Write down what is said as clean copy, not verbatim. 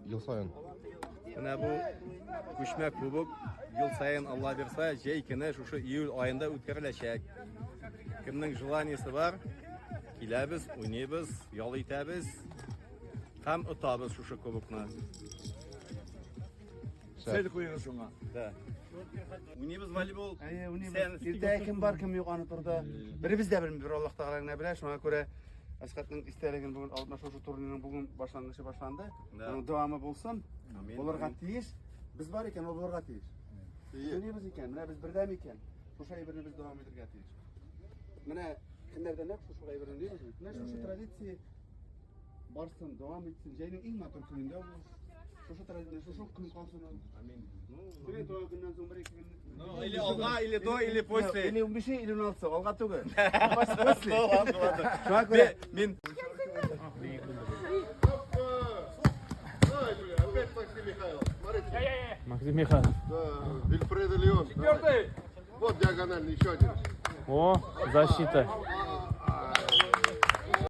ел саен? Менә бу күчмә кубок ел саен Алла бирса, җәй көне шушы июль аенда үткәреләчәк. Кемнең желаниесе бар, киләбез, уйныйбыз, ял итәбез һәм отабыз шушы кубокны. Цель куегыз шуңа. Да. Уйныйбыз волейбол. Әйе, уйныйбыз. Сен- Иртәгә кем бар, кем юк аны турыда. Беребез дә белми, бер Аллаһ Тәгалә генә белә. Шуңа күрә Әсхәтнең истәлеген бүген алып, менә шушы турнирның бүген башлангычы башланды. Да. Аның дәвамы булсын. Амин, Булырга амин. тиеш. Без бар икән, ул булырга тиеш. Уйныйбыз икән, менә без бердәм икән. Шушы әйберне без дәвам итәргә тиеш. Менә кемнәрдән нәкъ шушы әйберне уйныйбыз бит. Менә шушы традиция барсын, дәвам итсен. Җәйнең иң матур көнендә ул. Шушы традиция, шушы көн калсын ул. Амин. Синең туган көннән соң бер-ике көн. Ну, или алга, или до, или после. Или 15, или 16, алга түгел. После. Шуңа күрә Мин Ай, бля, опять Максим Михайлов. Смотрите. Максим Михайлов. Да, Вильфредо Леон. Четвертый. Вот диагональный, еще один. О, защита.